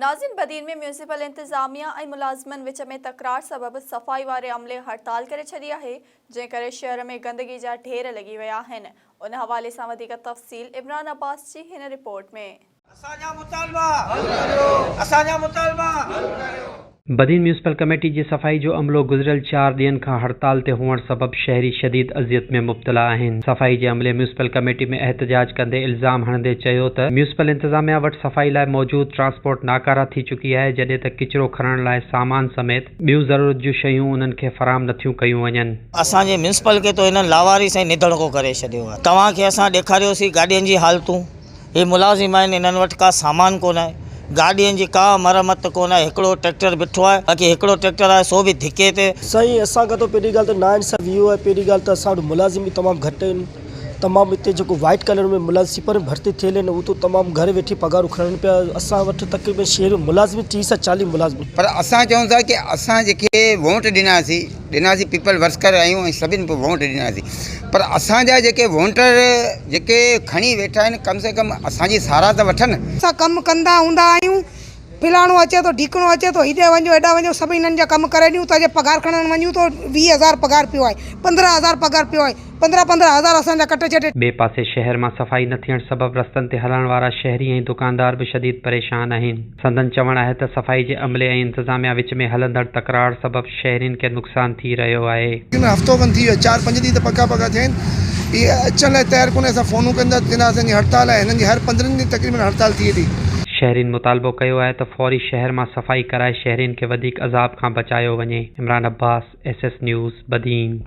ناظرين بدين ۾ ميونسپل انتظاميا ۽ ملازمن وچ ۾ تڪرار سبب صفائي واري عملي هڙتال ڪري ڇڏي آهي، جنهن ڪري شهر ۾ گندگي جا ڍير لڳي ويا آهن، ان حوالي سان وڌيڪ تفصيل عمران عباس جي هن رپورٽ ۾. اسان جا مطالبا حل ڪريو اسان جا مطالبا حل ڪريو. بدين ميونسپل ڪميٽي جي صفائي جو عملو گذريل چار ڏينهن کان هڙتال تي هئڻ سبب شهري شديد اذيت ۾ مبتلا آهن. صفائي جي عملي ميونسپل ڪميٽي ۾ احتجاج ڪندي الزام هڻندي چيو ته ميونسپل انتظاميا وٽ صفائي لاء موجود ٽرانسپورٽ ناڪاره ٿي چڪي آهي جڏهن ته ڪچرو کڻڻ لاء سامان سميت ٻيون ضرورت جون شيون انهن کي فراهم نٿيون ڪيون وڃن. اسان جي ميونسپل کي تو هنن لاوارث ۽ نڌڻڪو ڪري ڇڏيو آهي. توهان کي اسان ڏيکاريوسين گاڏين جي حالتون. هي ملازم آهن انهن وٽ ڪا سامان ڪونه آهي گاڏين جي ڪا مرمت ڪونه آهي هڪڙو ٽريڪٽر بيٺو آهي باقي هڪڙو ٽريڪٽر آهي سو به ڌڪي تي. سائين اسان کان ته پهرين ڳالهه ته ناانصافي اهو آهي پهرين ڳالهه ته اسان وٽ ملازم به تمام گهٽ آهن تمام هتي جيڪو وائيٽ ڪلر ۾ ملازم سپر ۾ ڀرتي ٿيل آهن اهو ته تمام گهر ويٺي پگهارون کڻن پيا اسان وٽ تقريبن شهر ۾ ملازم 30 سان 40 ملازم پر اسان چئون ٿا ڪي اسان جيڪي ووٽ ڏناسين ڏناسين پيپل ورڪر آهيون ۽ سڀني به ووٽ ڏناسين پر اسان جا جيڪي ووٽر جيڪي کڻي ويٺا آهن ڪم سي ڪم اسان جي ساراهه ته وٺن. اسان ڪم ڪندا هوندا آهيون فلاڻو اچي ٿو ڍيڪڻو اچي ٿو هيڏي وڃو هيڏا وڃو سڀ انهن جا ڪم ڪري ڏيون ٿا جي پگهار کڻڻ وڃون ته 20 هزار پگهار پيو آهي 15 هزار پگهار پيو آهي 15 15 هزار اسان جا ڪٽي ڇڏي. ٻئي پاسي شهر مان صفائي نه ٿيڻ سبب رستن تي هلڻ وارا شهري ۽ دڪاندار به شديد پريشان آهن. سندن چوڻ آهي ته صفائي جي عملي ۽ انتظاميا وچ ۾ هلندڙ تڪرار سبب شهرين کي نقصان ٿي رهيو آهي. تقريبن هفتو کن ٿي ويو چار پنج ڏينهن ته پڪا پڪا ٿيا آهن اهي اچڻ لاء تيار ڪونهي اسان فونون ڪن ٿا چون ٿا اسان جي هڙتال آهي هنن جي هر پندرهن ڏينهن تقريبن هڙتال ٿئي ٿي. شهرين مطالبو ڪيو آهي ته فوري شهر مان صفائي ڪرائي شهرين کي وڌيڪ عذاب کان بچايو وڃي، Imran Abbas, S S news, Badin.